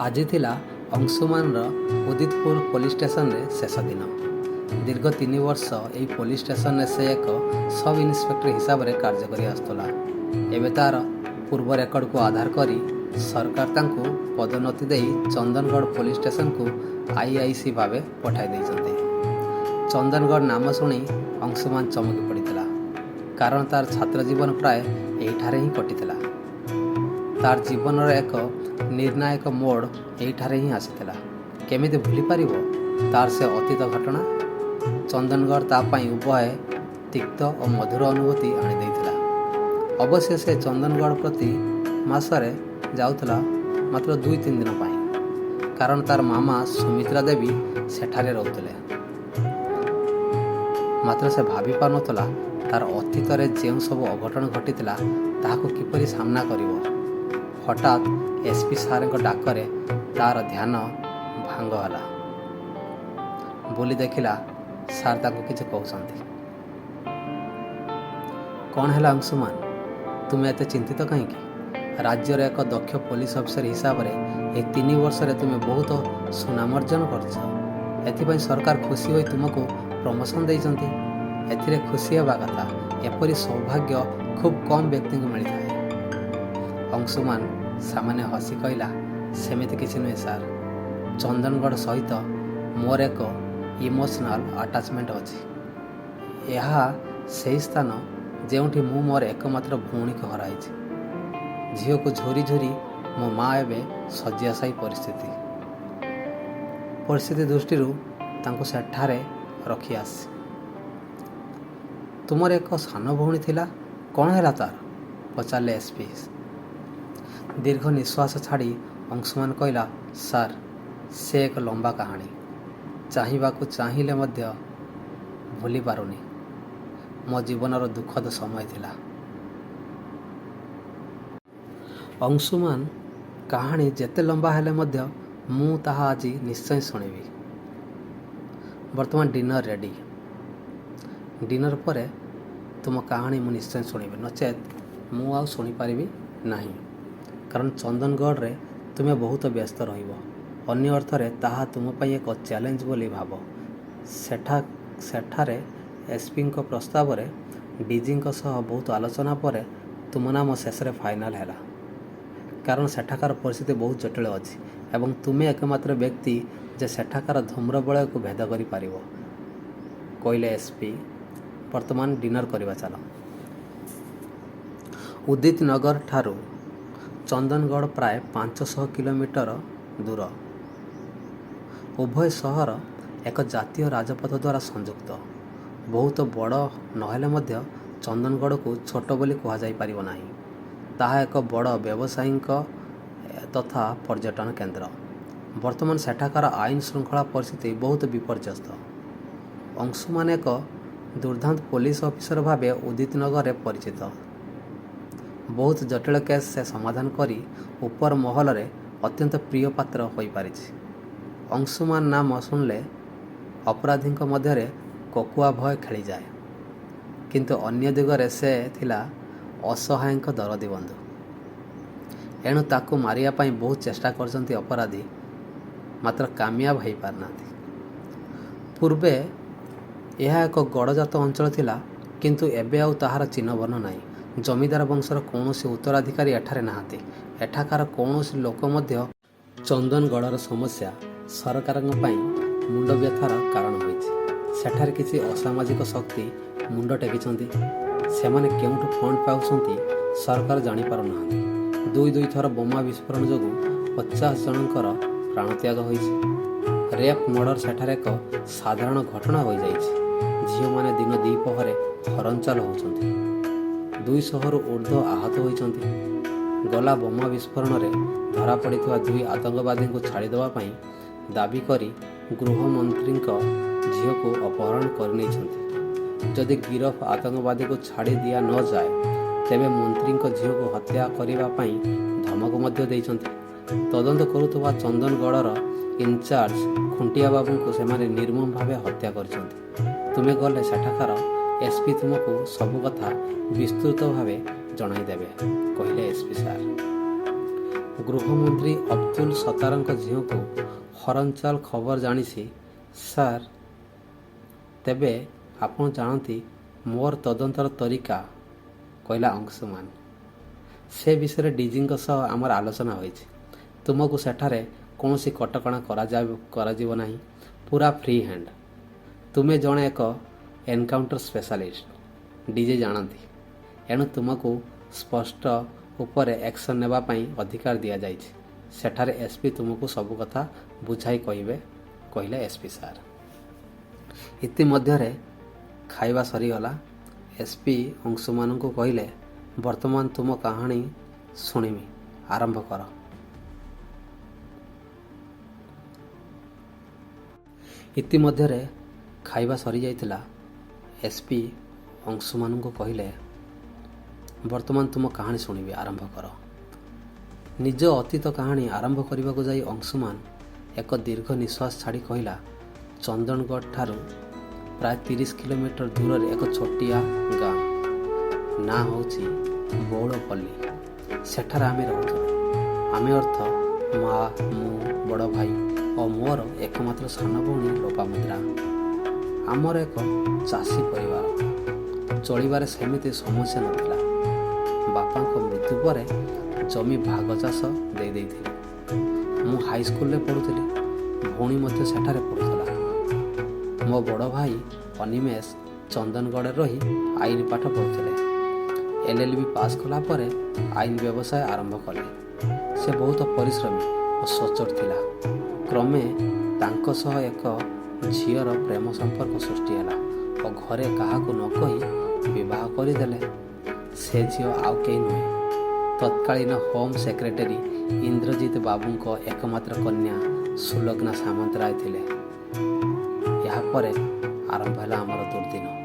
ଆଜି ଥିଲା ଅଂଶୁମାନର ଉଦିତପୁର ପୋଲିସ ଷ୍ଟେସନରେ ଶେଷ ଦିନ। ଦୀର୍ଘ 3 ବର୍ଷ ଏହି ପୋଲିସ ଷ୍ଟେସନରେ ସେ ଏକ ସବ୍ ଇନ୍ସପେକ୍ଟର ହିସାବରେ କାର୍ଯ୍ୟ କରି ଆସୁଥିଲା। ଏବେ ତା'ର ପୂର୍ବ ରେକର୍ଡକୁ ଆଧାର କରି ସରକାର ତାଙ୍କୁ ପଦୋନ୍ନତି ଦେଇ ଚନ୍ଦନଗଡ଼ ପୋଲିସ ଷ୍ଟେସନକୁ ଆଇଆଇସି ଭାବେ ପଠାଇ ଦେଇଛନ୍ତି। ଚନ୍ଦନଗଡ଼ ନାମ ଶୁଣି ଅଂଶୁମାନ ଚମକି ପଡ଼ିଥିଲା, କାରଣ ତାର ଛାତ୍ର ଜୀବନ ପ୍ରାୟ ଏହିଠାରେ ହିଁ କଟିଥିଲା। ତାର ଜୀବନର ଏକ ନିର୍ଣ୍ଣାୟକ ମୋଡ଼ ଏହିଠାରେ ହିଁ ଆସିଥିଲା। କେମିତି ଭୁଲିପାରିବ ତାର ସେ ଅତୀତ ଘଟଣା? ଚନ୍ଦନଗଡ଼ ତା ପାଇଁ ଉଭୟ ତିକ୍ତ ଓ ମଧୁର ଅନୁଭୂତି ଆଣିଦେଇଥିଲା। ଅବଶ୍ୟ ସେ ଚନ୍ଦନଗଡ଼ ପ୍ରତି ମାସରେ ଯାଉଥିଲା, ମାତ୍ର 2-3 ଦିନ ପାଇଁ, କାରଣ ତାର ମାମା ସୁମିତ୍ରା ଦେବୀ ସେଠାରେ ରହୁଥିଲେ। ମାତ୍ର ସେ ଭାବି ପାରୁନଥିଲା, ତାର ଅତୀତରେ ଯେଉଁ ସବୁ ଅଘଟଣ ଘଟିଥିଲା, ତାହାକୁ କିପରି ସାମ୍ନା କରିବ। ହଠାତ୍ ଏସ୍ପି ସାର୍ଙ୍କ ଡାକରେ ତାର ଧ୍ୟାନ ଭଙ୍ଗ ହେଲା। ବୁଲି ଦେଖିଲା, ସାର୍ ତାଙ୍କୁ କିଛି କହୁଛନ୍ତି। "କ'ଣ ହେଲା ଅଂଶୁମାନ? ତୁମେ ଏତେ ଚିନ୍ତିତ କାହିଁକି? ରାଜ୍ୟର ଏକ ଦକ୍ଷ ପୋଲିସ ଅଫିସର ହିସାବରେ ଏହି 3 ବର୍ଷରେ ତୁମେ ବହୁତ ସୁନାମ ଅର୍ଜନ କରିଛ। ଏଥିପାଇଁ ସରକାର ଖୁସି ହୋଇ ତୁମକୁ ପ୍ରମୋସନ୍ ଦେଇଛନ୍ତି। ଏଥିରେ ଖୁସି ହେବା କଥା। ଏପରି ସୌଭାଗ୍ୟ ଖୁବ୍ କମ୍ ବ୍ୟକ୍ତିଙ୍କୁ ମିଳିଥାଏ।" ଅଂଶୁମାନ ସାମାନ୍ୟ ହସି କହିଲା, "ସେମିତି କିଛି ନୁହେଁ ସାର୍। ଚନ୍ଦନଗଡ଼ ସହିତ ମୋର ଏକ ଇମୋସନାଲ୍ ଆଟାଚମେଣ୍ଟ ଅଛି। ଏହା ସେହି ସ୍ଥାନ ଯେଉଁଠି ମୁଁ ମୋର ଏକମାତ୍ର ଭଉଣୀକୁ ହରାଇଛି। ଝିଅକୁ ଝୁରି ଝୁରି ମୋ ମା ଏବେ ଶଯ୍ୟାଶାୟୀ। ପରିସ୍ଥିତି ଦୃଷ୍ଟିରୁ ତାଙ୍କୁ ସେଠାରେ ରଖି ଆସିଛି।" "ତୁମର ଏକ ସାନ ଭଉଣୀ ଥିଲା। କ'ଣ ହେଲା ତାର?" ପଚାରିଲେ ଏସ୍ପି। ଦୀର୍ଘ ନିଶ୍ୱାସ ଛାଡ଼ି ଅଂଶୁମାନ କହିଲା, "ସାର୍, ସେ ଏକ ଲମ୍ବା କାହାଣୀ। ଚାହିଁବାକୁ ଚାହିଁଲେ ମଧ୍ୟ ଭୁଲି ପାରୁନି। ମୋ ଜୀବନର ଦୁଃଖଦ ସମୟ ଥିଲା।" ଅଂଶୁମାନ, "କାହାଣୀ ଯେତେ ଲମ୍ବା ହେଲେ ମଧ୍ୟ ମୁଁ ତାହା ଆଜି ନିଶ୍ଚୟ ଶୁଣିବି। ବର୍ତ୍ତମାନ ଡିନର ରେଡ଼ି। ଡିନର ପରେ ତୁମ କାହାଣୀ ମୁଁ ନିଶ୍ଚୟ ଶୁଣିବି, ନଚେତ୍ ମୁଁ ଆଉ ଶୁଣିପାରିବି ନାହିଁ। କାରଣ ଚନ୍ଦନଗଡ଼ରେ ତୁମେ ବହୁତ ବ୍ୟସ୍ତ ରହିବ। ଅନ୍ୟ ଅର୍ଥରେ ତାହା ତୁମ ପାଇଁ ଏକ ଚ୍ୟାଲେଞ୍ଜ ବୋଲି ଭାବ।" ସେଠାରେ ଏସ୍ପିଙ୍କ ପ୍ରସ୍ତାବରେ ଡିଜିଙ୍କ ସହ ବହୁତ ଆଲୋଚନା ପରେ ତୁମ ନାମ ଶେଷରେ ଫାଇନାଲ ହେଲା, କାରଣ ସେଠାକାର ପରିସ୍ଥିତି ବହୁତ ଜଟିଳ ଅଛି ଏବଂ ତୁମେ ଏକମାତ୍ର ବ୍ୟକ୍ତି ଯେ ସେଠାକାର ଧୂମ୍ରବଳୟକୁ ଭେଦ କରିପାରିବ, କହିଲେ ଏସ୍ପି। "ବର୍ତ୍ତମାନ ଡିନର କରିବା ଚାଲ।" ଉଦିତ ନଗରଠାରୁ ଚନ୍ଦନଗଡ଼ ପ୍ରାୟ 500 କିଲୋମିଟର ଦୂର। ଉଭୟ ସହର ଏକ ଜାତୀୟ ରାଜପଥ ଦ୍ୱାରା ସଂଯୁକ୍ତ। ବହୁତ ବଡ଼ ନହେଲେ ମଧ୍ୟ ଚନ୍ଦନଗଡ଼କୁ ଛୋଟ ବୋଲି କୁହାଯାଇପାରିବ ନାହିଁ। ତାହା ଏକ ବଡ଼ ବ୍ୟବସାୟିକ ତଥା ପର୍ଯ୍ୟଟନ କେନ୍ଦ୍ର। ବର୍ତ୍ତମାନ ସେଠାକାର ଆଇନ ଶୃଙ୍ଖଳା ପରିସ୍ଥିତି ବହୁତ ବିପର୍ଯ୍ୟସ୍ତ। ଅଂଶୁମାନ ଏକ ଦୁର୍ଦ୍ଦାନ୍ତ ପୋଲିସ ଅଫିସର ଭାବେ ଉଦିତ ନଗରରେ ପରିଚିତ। ବହୁତ ଜଟିଳ କେସ୍ ସେ ସମାଧାନ କରି ଉପର ମହଲରେ ଅତ୍ୟନ୍ତ ପ୍ରିୟ ପାତ୍ର ହୋଇପାରିଛି। ଅଂଶୁମାନ ନାମ ଶୁଣିଲେ ଅପରାଧୀଙ୍କ ମଧ୍ୟରେ କୋକୁଆ ଭୟ ଖେଳିଯାଏ। କିନ୍ତୁ ଅନ୍ୟ ଦିଗରେ ସେ ଥିଲା ଅସହାୟଙ୍କ ଦରଦୀ ବନ୍ଧୁ। ଏଣୁ ତାକୁ ମାରିବା ପାଇଁ ବହୁତ ଚେଷ୍ଟା କରିଛନ୍ତି ଅପରାଧୀ, ମାତ୍ର କାମିଆବ ହୋଇପାରିନାହାନ୍ତି। ପୂର୍ବେ ଏହା ଏକ ଗଡ଼ଜାତ ଅଞ୍ଚଳ ଥିଲା, କିନ୍ତୁ ଏବେ ଆଉ ତାହାର ଚିହ୍ନବର୍ଣ୍ଣ ନାହିଁ। ଜମିଦାର ବଂଶର କୌଣସି ଉତ୍ତରାଧିକାରୀ ଏଠାରେ ନାହାନ୍ତି। ଏଠାକାର କୌଣସି ଲୋକ ମଧ୍ୟ। ଚନ୍ଦନଗଡ଼ର ସମସ୍ୟା ସରକାରଙ୍କ ପାଇଁ ମୁଣ୍ଡବ୍ୟଥାର କାରଣ ହୋଇଛି। ସେଠାରେ କିଛି ଅସାମାଜିକ ଶକ୍ତି ମୁଣ୍ଡ ଟେକିଛନ୍ତି। ସେମାନେ କେଉଁଠୁ ଫଣ୍ଡ ପାଉଛନ୍ତି, ସରକାର ଜାଣିପାରୁନାହାନ୍ତି। ଦୁଇ ଦୁଇ ଥର ବୋମା ବିସ୍ଫୋରଣ ଯୋଗୁଁ 50 ଜଣଙ୍କର ପ୍ରାଣତ୍ୟାଗ ହୋଇଛି। ରେପ୍, ମର୍ଡର ସେଠାରେ ଏକ ସାଧାରଣ ଘଟଣା ହୋଇଯାଇଛି। ଝିଅମାନେ ଦିନ ଦ୍ୱିପହରେ ହରଣଚାଳ ହେଉଛନ୍ତି। 200ରୁ ଉର୍ଦ୍ଧ୍ୱ ଆହତ ହୋଇଛନ୍ତି। ଗଲା ବୋମା ବିସ୍ଫୋରଣରେ ଧରାପଡ଼ିଥିବା ଦୁଇ ଆତଙ୍କବାଦୀଙ୍କୁ ଛାଡ଼ିଦେବା ପାଇଁ ଦାବି କରି ଗୃହମନ୍ତ୍ରୀଙ୍କ ଝିଅକୁ ଅପହରଣ କରିନେଇଛନ୍ତି। ଯଦି ଗିରଫ ଆତଙ୍କବାଦୀକୁ ଛାଡ଼ି ଦିଆ ନ ଯାଏ, ତେବେ ମନ୍ତ୍ରୀଙ୍କ ଝିଅକୁ ହତ୍ୟା କରିବା ପାଇଁ ଧମକ ମଧ୍ୟ ଦେଇଛନ୍ତି। ତଦନ୍ତ କରୁଥିବା ଚନ୍ଦନଗଡ଼ର ଇନଚାର୍ଜ ଖୁଣ୍ଟିଆବାବୁଙ୍କୁ ସେମାନେ ନିର୍ମମ ଭାବେ ହତ୍ୟା କରିଛନ୍ତି। ତୁମେ ଗଲେ ସେଠାକାର ଏସ୍ପି ତୁମକୁ ସବୁ କଥା ବିସ୍ତୃତ ଭାବେ ଜଣାଇଦେବେ, କହିଲେ ଏସ୍ପି ସାର୍। ଗୃହମନ୍ତ୍ରୀ ଅବଦୁଲ ସତ୍ତାରଙ୍କ ଝିଅକୁ ହରଣଚାଳ ଖବର ଜାଣିଛି ସାର୍। ତେବେ ଆପଣ ଜାଣନ୍ତି ମୋର ତଦନ୍ତର ତରିକା, କହିଲା ଅଂଶୁମାନ। ସେ ବିଷୟରେ ଡିଜିଙ୍କ ସହ ଆମର ଆଲୋଚନା ହୋଇଛି। ତୁମକୁ ସେଠାରେ କୌଣସି କଟକଣା କରାଯିବ ନାହିଁ। ପୂରା ଫ୍ରି ହ୍ୟାଣ୍ଡ। ତୁମେ ଜଣେ ଏକ ଏନ୍କାଉଣ୍ଟର ସ୍ପେଶାଲିଷ୍ଟ, ଡିଜି ଜାଣନ୍ତି। ଏଣୁ ତୁମକୁ ସ୍ପଟ ଉପରେ ଆକ୍ସନ୍ ନେବା ପାଇଁ ଅଧିକାର ଦିଆଯାଇଛି। ସେଠାରେ ଏସ୍ପି ତୁମକୁ ସବୁ କଥା ବୁଝାଇ କହିବେ, କହିଲେ ଏସ୍ପି ସାର୍। ଇତିମଧ୍ୟରେ ଖାଇବା ସରିଗଲା। ଏସ୍ପି ଅଂଶୁମାନଙ୍କୁ କହିଲେ, ବର୍ତ୍ତମାନ ତୁମ କାହାଣୀ ଶୁଣିବି, ଆରମ୍ଭ କର। ଇତିମଧ୍ୟରେ ଖାଇବା ସରିଯାଇଥିଲା। ଏସ୍ପି ଅଂଶୁମାନଙ୍କୁ କହିଲେ, ବର୍ତ୍ତମାନ ତୁମ କାହାଣୀ ଶୁଣିବି, ଆରମ୍ଭ କର। ନିଜ ଅତୀତ କାହାଣୀ ଆରମ୍ଭ କରିବାକୁ ଯାଇ ଅଂଶୁମାନ ଏକ ଦୀର୍ଘ ନିଶ୍ୱାସ ଛାଡ଼ି କହିଲା, ଚନ୍ଦନଗଡ଼ଠାରୁ ପ୍ରାୟ 30 କିଲୋମିଟର ଦୂରରେ ଏକ ଛୋଟିଆ ଗାଁ, ନାଁ ହେଉଛି ବଉଳପଲ୍ଲୀ। ସେଠାରେ ଆମେ ରହୁଥିଲୁ। ଆମେ ଅର୍ଥ ମା, ମୁଁ, ବଡ଼ ଭାଇ ଓ ମୋର ଏକମାତ୍ର ସାନ ଭଉଣୀ ଲୋପାମୁଦ୍ରା। ଆମର ଏକ ଚାଷୀ ପରିବାର। ଚଳିବାରେ ସେମିତି ସମସ୍ୟା ନଥିଲା। ବାପାଙ୍କ ମୃତ୍ୟୁ ପରେ ଜମି ଭାଗଚାଷ ଦେଇ ଦେଇଥିଲୁ। ମୁଁ ହାଇସ୍କୁଲରେ ପଢ଼ୁଥିଲି, ଭଉଣୀ ମଧ୍ୟ ସେଠାରେ ପଢ଼ୁଥିଲା। ମୋ ବଡ଼ ଭାଇ ଅନିମେଷ ଚନ୍ଦନଗଡ଼ରେ ରହି ଆଇନ ପାଠ ପଢ଼ୁଥିଲେ। ଏଲ୍.ଏଲ୍.ବି. ପାସ୍ କଲା ପରେ ଆଇନ ବ୍ୟବସାୟ ଆରମ୍ଭ କଲେ। ସେ ବହୁତ ପରିଶ୍ରମୀ ଓ ସଚ୍ଚୋଟ ଥିଲା। କ୍ରମେ ତାଙ୍କ ସହ ଏକ ଝିଅର ପ୍ରେମ ସମ୍ପର୍କ ସୃଷ୍ଟି ହେଲା ଓ ଘରେ କାହାକୁ ନ କହି ବିବାହ କରିଦେଲେ। ସେ ଝିଅ ଆଉ କେହି ନୁହେଁ, ତତ୍କାଳୀନ ହୋମ୍ ସେକ୍ରେଟେରୀ ଇନ୍ଦ୍ରଜିତ ବାବୁଙ୍କ ଏକମାତ୍ର କନ୍ୟା ସୁଲଗ୍ନା ସାମନ୍ତରାୟ ଥିଲେ। ଏହାପରେ ଆରମ୍ଭ ହେଲା ଆମର ଦୁର୍ଦ୍ଦିନ।